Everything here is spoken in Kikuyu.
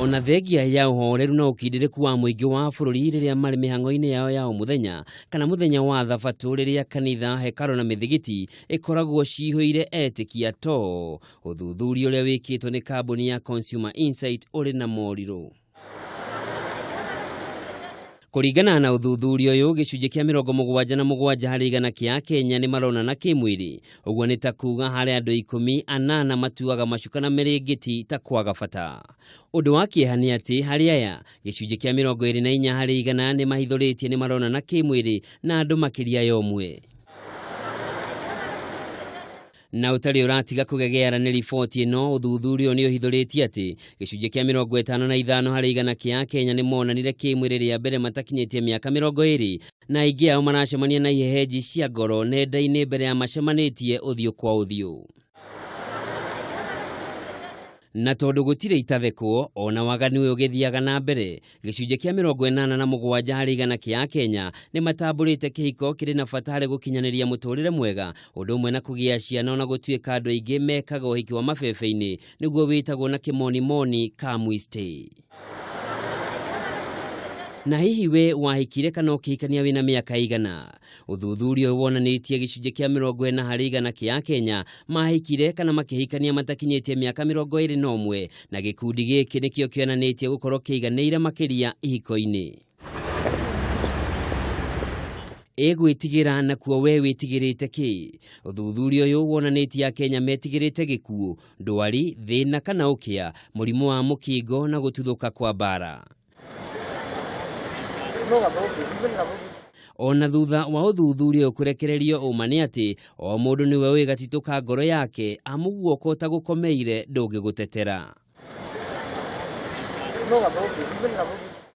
Ona thengia ya ũhoreru na ũkindĩrĩku wa mũingĩ wa bũrũri rĩrĩa marĩ mĩhang'o-inĩ yao ya o mũthenya kana mũthenya wa thabatũ rĩrĩa kanitha, hekaro na mĩthigiti ĩkoragwo cihũire etĩkia to ũthuthuria ũrĩa wĩkĩtwo nĩ kambuni ya Consumer Insight ũrĩ na morirũ. Kũringana na ũthuthuria ũyũ, gĩcunjĩ kĩa 77 harĩ igana kĩa Akenya nĩ maronana kĩmwĩrĩ. Ũguo nĩ ta kuuga harĩ andũ 10, anana matuaga macuka na mĩrĩngĩti ta kwaga bata. Ũndũ wa kĩeha nĩ atĩ harĩ aya, gĩcunjĩ kĩa 24 harĩ igana nĩ mahithũrĩtie nĩ maronana kĩmwĩrĩ na andũ makĩria ya ũmwe. Na ũtarĩ ũratiga kũgegeara nĩ riboti ĩno, ũthuthuria ũyũ nĩ ũhithũrĩtie atĩ gĩcunjĩ kĩa 55 harĩ igana kĩa Akenya nĩ monanire kĩmwĩrĩ rĩa mbere matakinyĩtie mĩaka 20, na aingĩ ao maracemania na ihehenji cia ngoro nenda-inĩ mbere ya macemanĩtie ũthiũ kwa ũthiũ. Na tondũ gũtirĩ itathekwo, ona waganu ũyũ ũgĩthiaga na mbere, gĩcunjĩ kĩa 87 harĩ igana kĩa Akenya nĩ matambũrĩte kĩhiko kĩrĩ na bata harĩ gũkinyanĩria mũtũrĩre mwega, ũndũ ũmwe na kũgĩa ciana, ona gũtuĩka andũ aingĩ mekaga ũhiki wa mabebe-inĩ nĩguo wĩtagwo na kĩmonimoni come we stay. Na hihi we wahikire kana ũkĩhikania wĩna mĩaka igana? Ũthuthuria ũyũ wonanĩtie gĩcunjĩ kĩa 40 harĩ igana kĩa Akenya mahikire kana makĩhikania matakinyĩtie mĩaka 21, na gĩkundi gĩkĩ nĩkĩo kĩonanĩtie gũkorwo kĩiganĩire makĩria ihiko-inĩ. Ĩgwĩtigĩra nakuo we wĩtigĩrĩte kĩ? Ũthuthuria ũyũ wonanĩtie Akenya metigĩrĩte gĩkuũ, ndwari, thĩna kana ũkĩa, mũrimũ wa mũkingo na gũtuthũka kwa mbara. Ona thutha wa ũthuthuria ũyũ kũrekererio, ũma nĩ atĩ o mũndũ nĩwe ũĩ gatitũ ka ngoro yake, amu guoko ũtagũkomeire ndũngĩgũtetera.